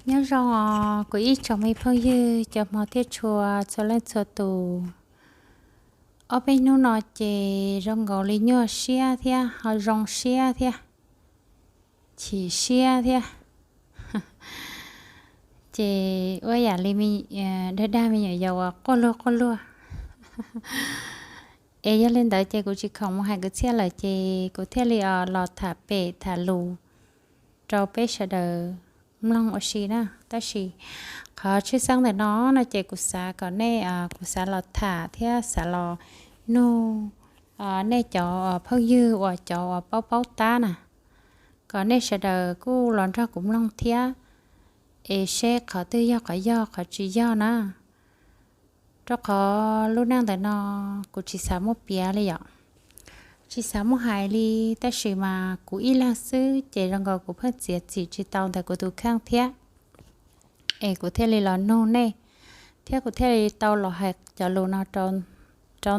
Nyob zoo os kuv ib tsoom me phooj ywg cov hmov thiab tshua txhua leej txhua tus. Ob peb hnub no ces zoo nkaus li nyuaj siab thiab ho zoo siab thiab, chim siab thiab. Ces ua yam li dag dag me nyuam yaus uas quaj luag quaj luag. Es yog li ntawd ces kuv tsis khoom mus hais kwv txhiaj lawm ces kuv thiaj li los tham pem tham lus rau peb sawv daws mloog ua si na. Tab sis qhov tshwj xeeb ntawm no no ces kuv xav kom nej, kuv xav los tham thiab xav los nug nej cov phooj ywg uas cov uas paub paub tab na, kom nej sawv daws kuj los nrog kuv mloog thiab, es seb qhov twg yog qhov yog qhov tsis yog na. Rau qhov lub neej ntawm no kuv tsis xav muab piav li yom, tsis xav muab hais li, tab sis mas kuv ib leeg xwb ces zoo nkaus kuv pheej txiav txim tsis tau ntawm kuv tus kheej thiab. Es kuv thiaj li los nug nej, thiab kuv thiaj li tau los hais cov lus no rau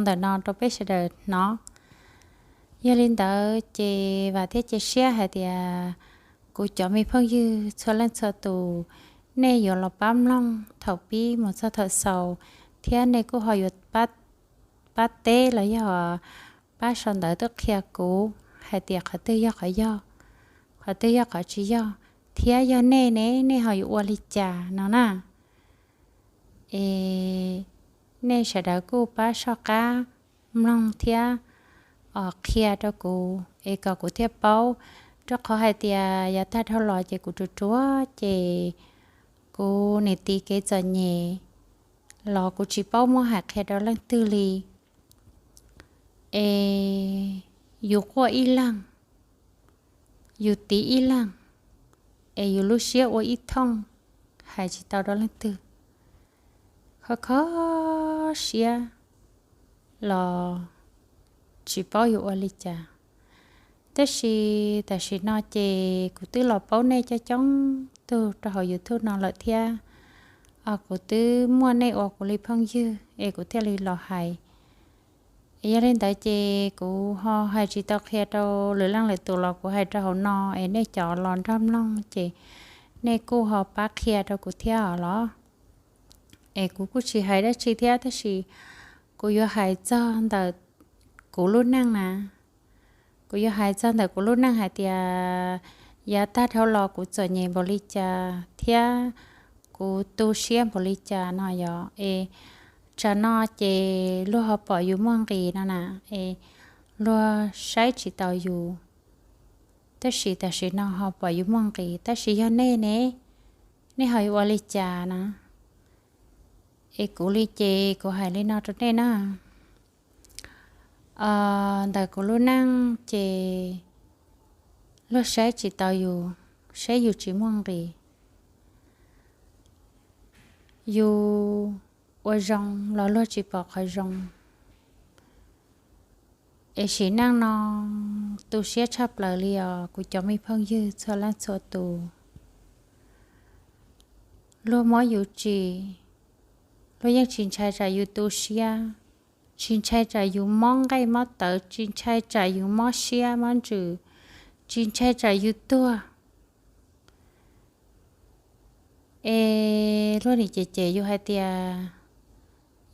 ntawm no rau peb sawv daws hnov. Yog li ntawd ces vam thiab cia siab hais tias kuv cov me phooj ywg txhua leej txhua tus, nej yuav los pab mloog thaum pib mus txog thaum xaus, thiab nej kuj ho yuav pab teb los yog pab sau ntawv tuaj qhia kuv hais tias qhov twg yog qhov yog, qhov twg yog qhov tsis yog, thiab yog nej ne nej ho yuav ua li cas no na. Es nej sawv daws kuj pab soj qab mloog thiab qhia rau kuv es kom kuv thiaj paub, rau qhov hais tias yav tag dhau los ces kuv ruam ruam ces kuv nim tiv kev txom nyem los kuv tsis paub muab hais qhia rau leej twg li. Es yus quaj ib leeg, yus tiv ib leeg, es yus lub siab ua ib thooj, hais tsis tau rau leej twg, kho kho siab los tsis paub yuav ua li cas. Tab sis tam sim no ces kuv twb los paub nej coob coob tug rau hauv YouTube no lawm thiab, kuv twb muaj nej ua kuv li phooj ywg es kuv thiaj li los hais. Es yog li ntawd ces kuv ho hais tsis tau qhia rau lwm leej lwm tus los kuv hais rau hauv no es nej cov los nrog mloog ces nej kuj ho pab qhia rau kuv thiab os los. Es kuv kuj tsis hais dab tsi thiab tab sis kuv yuav hais txog ntawm kuv lub neej na. Kuv yuav hais txog ntawm kuv lub neej hais tias yav tag dhau los kuv txom nyem npaum li cas thiab kuv tu siab npaum li cas no yog es tsam no ces luag ho pom yus muaj nqis no na, es luag saib tsis taus yus, tab sis tam sim no ho pom yus muaj nqis, tab sis yog nej ne, nej ho yuav ua li cas na? Es kuv li ces kuv hais li no rau nej na. Ntawm kuv lub neej ces luag saib tsis taus yus, saib yus tsis muaj nqis. Yus ua zoo los luag tsis pom qhov zoo. Es sim neej no tu siab tshaj plaws li os kuv cov me phooj ywg txhua leej txhua tus. Luag muab yus tsim, luag yeej tsis ntshai tsam yus tu siab, tsis ntshai tsam yus mob nqaij mob tawv, tsis ntshai tsam yus mob siab mob ntsws, tsis ntshai tsam yus tuag. Es luag nim cem cem yus hais tias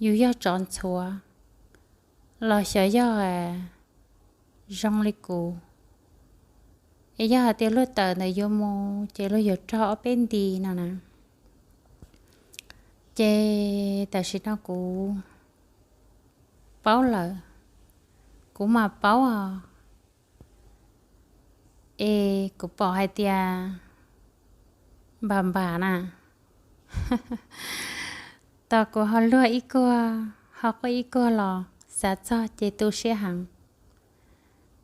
yus yog tsov ntxhuav los xyov yog zoo li kuv. Es yog hais tias luag tawm ntawm yus mus ces luag yuav rog ob peb nti no na. Ces tam sim no kuv paub lawm, kuv mam paub os. Es kuv pom hais tias npam npam na, tos kuv ho luag ib kuag, ho quaj ib kuag los xav txog ces tu siab heev.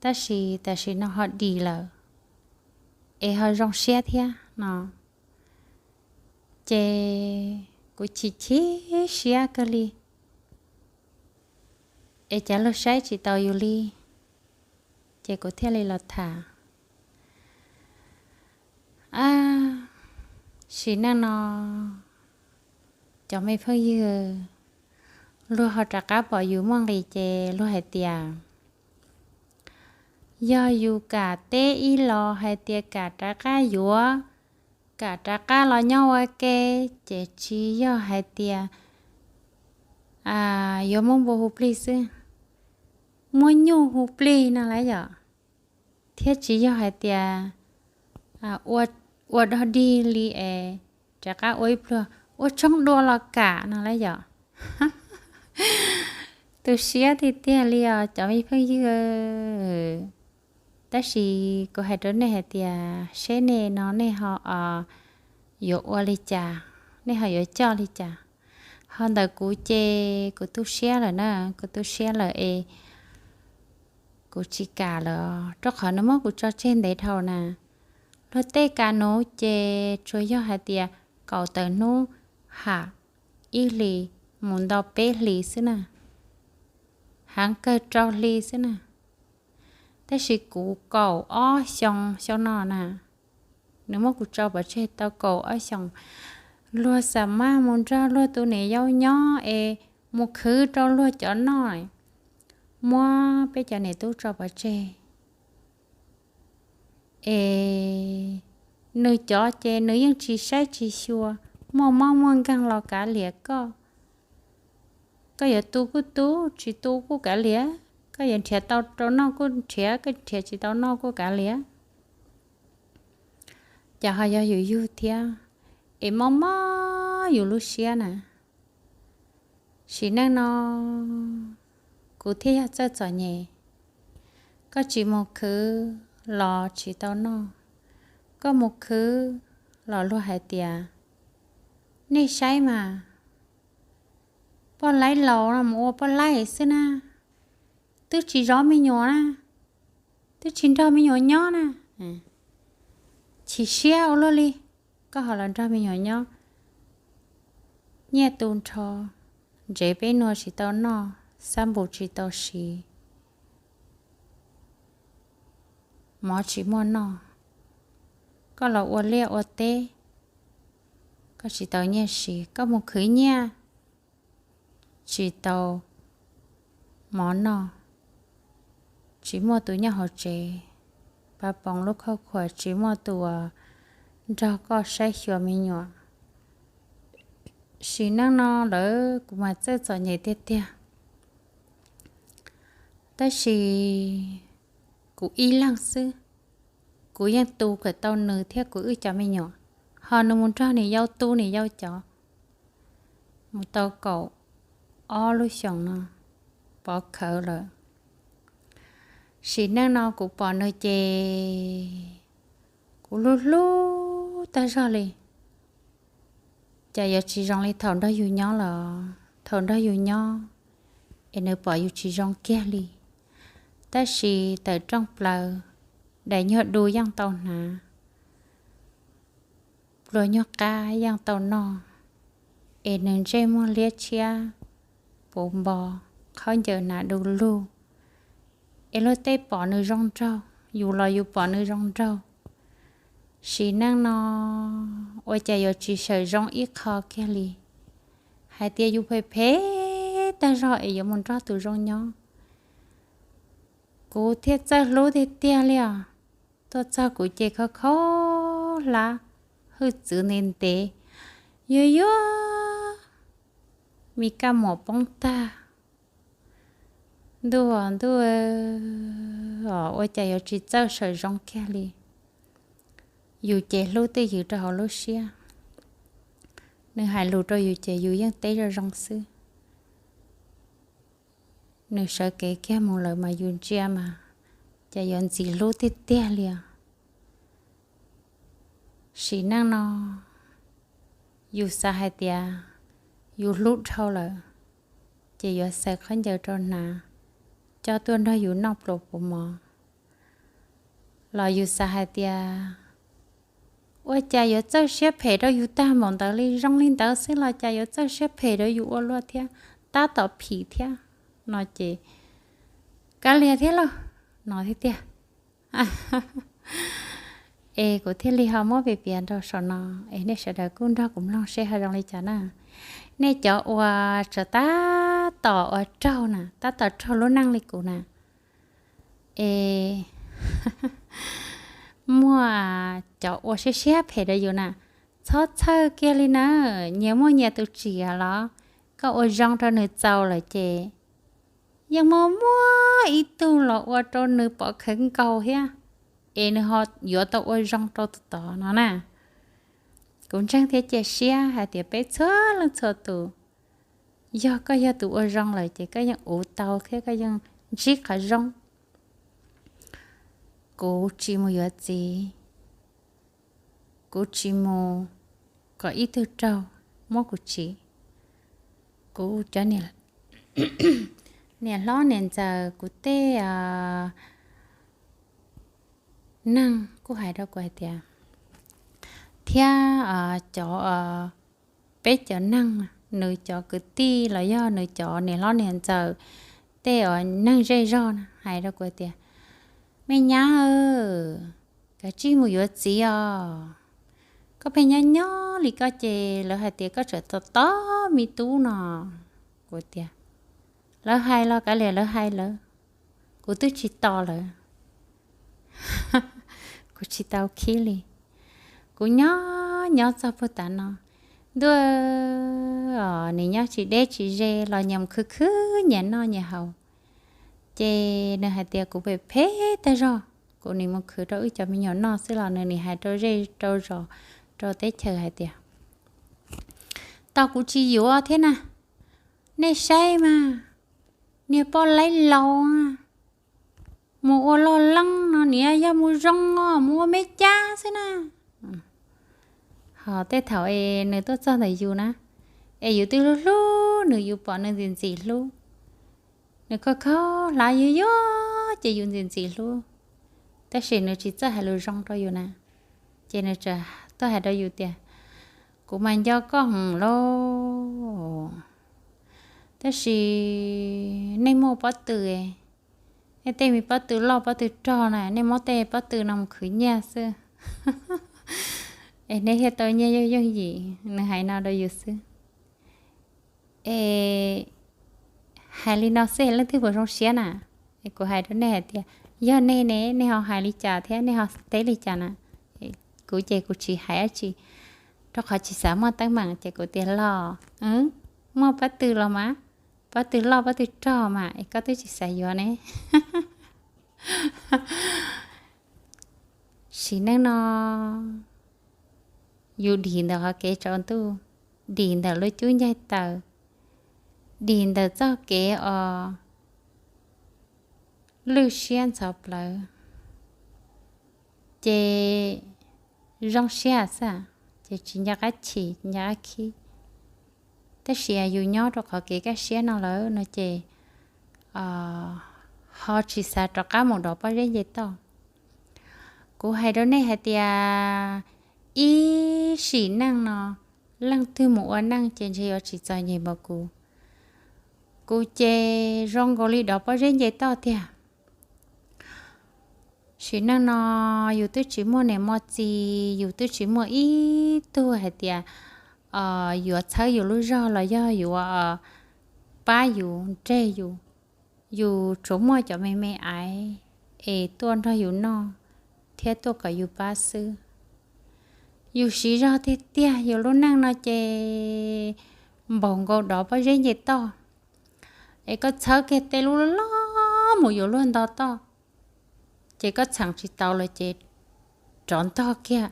Tab sis tam sim no ho dim lawm, es ho zoo siab thiab no, ces kuv chim chim siab kawg li. Es cas luag saib tsis taus yus li, ces kuv thiaj li los tham. Ab, sim neej no cov me phooj ywg, luag ho rov qab pom yus muaj nqis ces luag hais tias, yog yus kam teb ib los hais tias kam rov qab yuav, kam rov qab los nyob ua ke, ces tsis yog hais tias yuav muab npua hu plig xwb, muab nyuj hu plig no lawm yom, thiab tsis yog hais tias ua dog dig li es rov qab ua ib pluag ua tshoob dua los kam no lawm yom. Tu siab tiag tiag li os cov me phooj ywg. Tab sis kuv hais rau nej hais tias seb nej no nej ho yuav ua li cas, nej ho yuav coj li cas. Ho ntawm kuv ces kuv tu siab lawm na, kuv tu siab lawm es kuv tsis kam lawm, rau qhov nws muab kuv tso tseg ntev dhau na. Luag tej kam nuv ces tsuas yog hais tias kaum tawm hnub ham ib hlis mus nto peb hlis xwb na, heev kawg rau hli xwb na. Tab sis kuv kaum ob xyoo xyoo no na, nws muab kuv tso pov tseg tau kaum ob xyoos. Luag xa maj mus nrog luag tus niam yau nyob es mus khwv rau luag cov noj, muab peb cov niam tub tso pov tseg. Es nws cov ces nws yeej tsis saib tsis xyuas, muaj mob muaj nkeeg los kav liam koj. Koj yuav tu kuj tu, tsis tu kuj kav liam, koj yuav nrhiav tau rau noj kuj nrhiav, koj nrhiav tsis tau noj kuj kav liam. Ces ho yog yus yug thiab, es mob mob yus lub siab na. Sim neej no kuv thiaj yog txawj txom nyem. Koj tsis mus khwv los tsis tau noj, koj mus khwv los luag hais tias, nej saib mas, poj laib laus no mus ua poj laib xwb na, twb tsis zov me nyuam na, twb tsis nrog me nyuam nyob na. Chim siab ua luaj li, koj ho los nrog me nyuam nyob, nyiaj tu nrho, ntsev peb nua tsis tau noj, xab npum tsis tau siv, mov tsis muaj noj, koj los ua liaj ua teb, koj tsis tau nyiaj siv, koj mus khwv nyiaj tsis tau mov noj, tsis muaj tus nyob hauv tsev, pab poov lub khauj khuam, tsis muaj tus uas nrog koj saib xyuas me nyuam. Sim neej no lawm kuv mas txawj txom nyem tiag tiag. Tab sis kuv ib leeg xwb, kuv yeej tu kom tau nws thiab kuv wb cov me nyuam, ho nws mus nrog niam yau tu niam yau cov, mus tau kaum ob lub xyoos no pov khawv lawm. Sim neej no kuv pom nws ces kuv hlub hlub tag zog li. Cas yuav tsis zoo li thaum nrog yus nyob los, thaum nrog yus nyob es nws pom yus tsis zoo kiag li. Tab sis tawm rooj plaws, daim nyuag du yeej tau hnav, pluas nyuag qab yeej tau noj, es nws ntsej muag liab tshiab, puv npo, khaub ncaws hnav du lug, es luag tej pom nws zoo nraug, yus los yus pom nws zoo nraug. Sim neej no ua cas yuav tsis sawm zoo ib qho kiag li, hais tias yus phem phem tag zog es yuav mus nrog tus zoo nyob. Kuv thiaj txawj hlub tiag tiag li os. Tuaj txog kuv ces khov kho hlab, hwj txwv ntev ntev, yuag yuag, me kaj muam poob tag. Ntuj ntuj, ua cas yuav tsis txawj sawm zoo kiag li. Yus ces hlub twj ywm rau hauv lub siab, nws hais lus rau yus ces yus yeej teb zoo zoo xwb. Nws sawv kev kiag mus lawm mas yus ntsia mas cas yuav ntxim hlub tiag tiag li os. Sim neej no yus xav hais tias yus hlub dhau lawm, ces yuav xaws khaub ncaws rau hnav, coj tuaj nrog yus noj pluas puv mov. Los yus xav hais tias ua cas yuav txawj siab phem rau yus tag npaum ntawd li, zoo li ntawd xwb los cas yuav txawj siab phem rau yus ua luaj thiab, tab tom phim thiab no ces kav liam thiab lauj, no thiab tiag. Es kuv thiaj li ho muab piav piav rau saum no, es nej sawv daws kuj nrog kuv mloog seb ho zoo li cas na. Nej cov uas tseem tab tom uas raug na, tab tom raug lub neej li kuv na, es muaj cov ua siab siab phem rau yus na, txhob txhawj kiag li na, nyias muaj nyias tus tsim los koj ua zoo rau nws txaus lawm ces yeej muaj muaj ib tug los ua rau nws pom khawv nkaus thiab, es nws ho yuav tau ua zoo rau tus tod no na. Kuv ntseeg thiab cia siab hais tias peb txhua leej txhua tus, yog koj yog tus ua zoo lawm ces koj yeej uv tau thiab koj yeej ntsib qhov zoo. Kuv tsis mus yuav txiv, kuv tsis mus kom ib tug raug muab kuv tsim. Kuv cov niam hlob niam ntxawm, kuv tej neeg kuj hais rau kuv hais tias, thiab cov, peb cov neeg, nws cov kwv tij los yog nws cov niam hlob niam ntxawm, tej uas neeg zej zog hais rau kuv tias, me nyab, kav tsij mus yuav txiv os, koj pheej nyob nyob li koj ces lawv hais tias koj tseem tos tos me tub no. Kuv tias, lawv hais los kav liam lawv hais lawv, kuv twb tsis tos lawv. Kuv tsis tau khib li. Kuv nyob nyob txog puag tav no, ntuj, nws nyob tsis deb tsis ze los nyias mus khwv khwv nyias noj nyias haus. Ces nws hais tias kuv phem phem tag zog, kuv nim mus khwv rau wb cov me nyuam noj xwb los nws nim hais rau zej rau zos, rau teb chaws hais tias, tos kuv tsis yuav thiab na, nej saib mas, niag poj laib laus mus ua loj leej no niam yog mus zoo os, mus ua me cab xwb na. Ho tej thaum es nws tuaj txog ntawm yus na, es yus twb hlub hlub nws, yus pom nws ntxim ntxim hlub, nws kho kho hlav yuag yuag ces yus ntxim ntxim hlub, tab sis nws tsis txawj hais lus zoo rau yus na, ces nws tuaj hais rau yus tias, kuv mas nco koj heev lauj, tab sis nej muaj pob tw, nej tej me pob tw loj pob tw rog na, nej muab tej pob tw no mus khwv nyiaj xwb es nej thiaj tau nyiaj yooj yooj yim. Nws hais no rau yus xwb. Es hais li no xwb leej twg puas zoo siab na? Es kuv hais rau nej hais tias, yog nej ne, nej ho hais li cas thiab nej ho teb li cas na? Kuv ces kuv tsis hais dab tsi, rau qhov tsis xav muaj teeb meem ces kuv tias, los, muaj pob tw los mas, pob tw loj pob tw rog mas es koj twb tsis xav yuav ne. Sim neej no yus dim ntawm qhov kev tsaus ntuj, dim ntawm lub cub ncaig taws, dim ntawm txoj kev os lwj siab ntxhov plawv, ces zoo siab xwb, ces tsis nco qab chim tsis nco qab khib. Tab sis yus nyob rau qhov kev kaj siab no lawm no ces ho tsis xav rov qab mus dov pob zeb nce toj. Kuv hais rau nej hais tias, ib sim neej no leej twg mus ua neej ces ntshe yuav tsis txom nyem npaum kuv. Kuv ces zoo nkaus li dov pob zeb nce toj tiag. Sim neej no yus twb tsis muaj niam muaj txiv, yus twb tsis muaj ib tug hais tias yuav txhawb yus lub zog los yog yuav pab yus nreg yus. Yus tsuas muaj cov me me aiv es tuaj nrog yus noj thiab tuaj kom yus pab xwb. Yus siv zog tiag tiag, yus lub neej no ces npaum nkaus dov pob zeb nce toj, es koj txhawb kiag tej lub loj mus yuav luag nto toj, ces koj txheem tsis tau lawm ces rov ntog kiag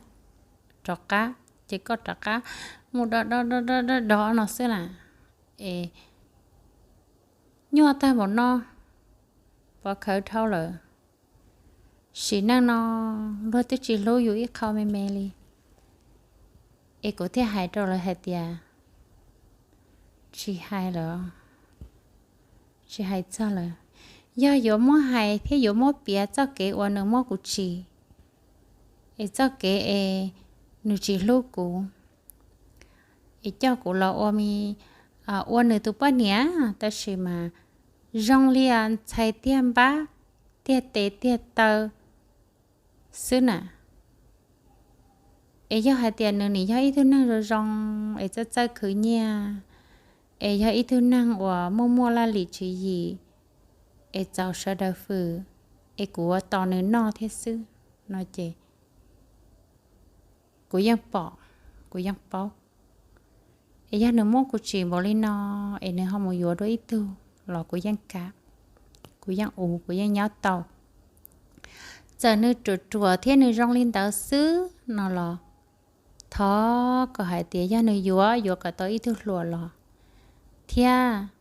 rov qab, ces koj rov qab mus dov dov dov dov dov no xwb na. Es nyuaj tag npaum no, pov khawv dhau lawm. Sim neej no luag twb tsis hlub yus ib qho me me li. Es kuv thiaj hais rau lawv hais tias, tsis hais lawm, tsis hais txog lawm. Yog yuav muab hais thiab yuav muab piav txoj kev uas nws muab kuv tsim, es txoj kev es nws tsis hlub kuv, es coj kuv los ua, ua nws tus poj niam, tab sis mas zoo li ntxhais tiag npab, tiag tes tiag taw xwb na. Es yog hais tias nws nim yog ib tug neeg zoo zoo, es txawj txawj khwv nyiaj, es yog ib tug neeg uas muaj muaj laj lim tswv yim, es txaus sawv daws hwm, es kuv ua tos nws noj thiab xwb no ces kuv yeej pom, kuv yeej paub. Es yog nws muab kuv tsim npaum li no, es nws ho mus yuav dua ib tug los kuv yeej kam, kuv yeej ua, kuv yeej nyob tau. Txawm nws ruam ruam thiab nws zoo li ntawd xwb no los, thov kom hais tias yog nws yuav, yuav kom tau ib tug hluas los, thiab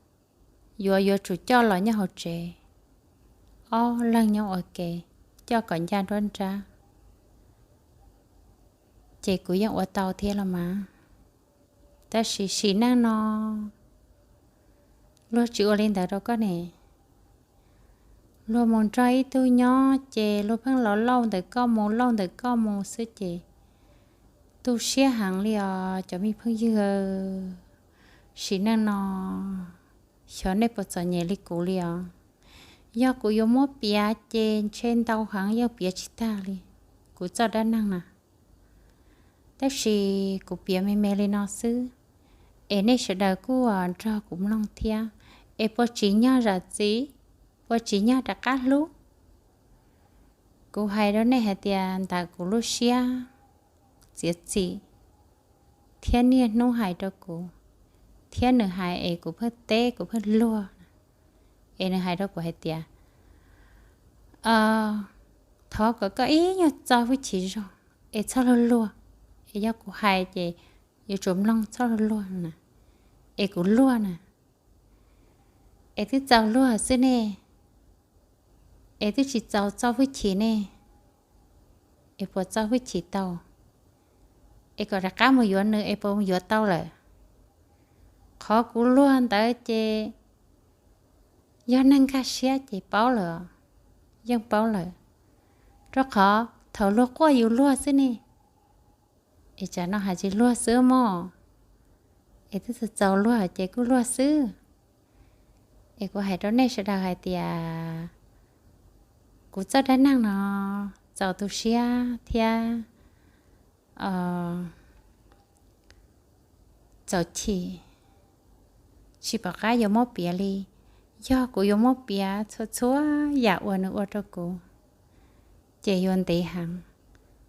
yuav, yuav tsum coj los nyob hauv tsev, ob leeg nyob ua ke, coj kom ncaj nruab nrab, ces kuv yeej ua tau thiab los mas. Tab sis sim neej no luag tsis ua li ntawd rau koj ne. Luag mus nrog ib tug nyob ces luag pheej los lauj ntawm koj mus, lauj ntawm koj mus xwb ces tu siab heev li os cov me phooj ywg. Sim neej no xyov nej puas txom nyem li kuv li os. Yog kuv yuav muab piav ces ntshe ntau heev, yeej piav tsis tag li kuv txoj dab neeg na. Tab sis kuv piav me me li no xwb, es nej sawv daws kuj nrog kuv mloog thiab, es puas tsim nyog zam txim, puas tsim nyog rov qab hlub. Kuv hais rau nej hais tias ntawm kuv lub siab txiav txim thiab niaj hnub hais rau kuv, thiab nws hais es kuv pheej teb, kuv pheej luag, es nws hais rau kuv hais tias, thov kom koj ib nyuag txo hwj chim zog, es txhob luag luag, es yog kuv hais ces yuav tsum mloog, txhob luag luag na, es kuv luag na. Es twb txaus luag xwb ne, es twb tsis txaus txo hwj chim ne, es puas txo hwj chim tau? Es kom rov qab mus yuav nws es puas mus yuav tau lawm? Qhov kuv luag ntawd ces yog neeg nkag siab ces paub lawm, yeej paub lawm, rau qhov thaum luag quaj yus luag xwb ne. Es tsam no hais tsis luag xwb mog, es twb txaus txaus luag ces kuj luag xwb. Es kuv hais rau nej sawv daws hais tias kuv txoj dab neeg no txaus tu siab thiab txaus chim, tsis pom qab yuav muab piav li. Yog kuv yuav muab piav txhua txhua yam uas nws ua rau kuv, ces yuav ntev heev,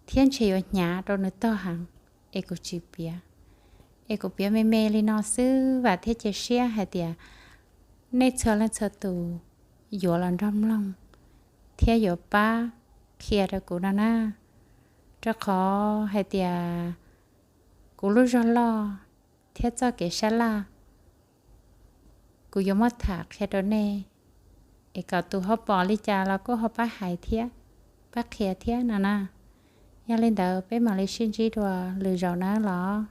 thiab ntshe yuav hnyav rau nws tog heev, es kuv tsis piav. Es kuv piav me me li no xwb, vam thiab cia siab hais tias nej txhua leej txhua tus yuav los nrog mloog thiab yuav pab qhia rau kuv no na, rau qhov hais tias kuv lub zog loj thiab txoj kev sab laj, kuv yuav muab tham qhia rau nej, es kom tus ho pom li cas los kuj ho pab hais thiab, pab qhia thiab no na. Yog li ntawd peb mam li sib ntsib dua lwm zaus na los.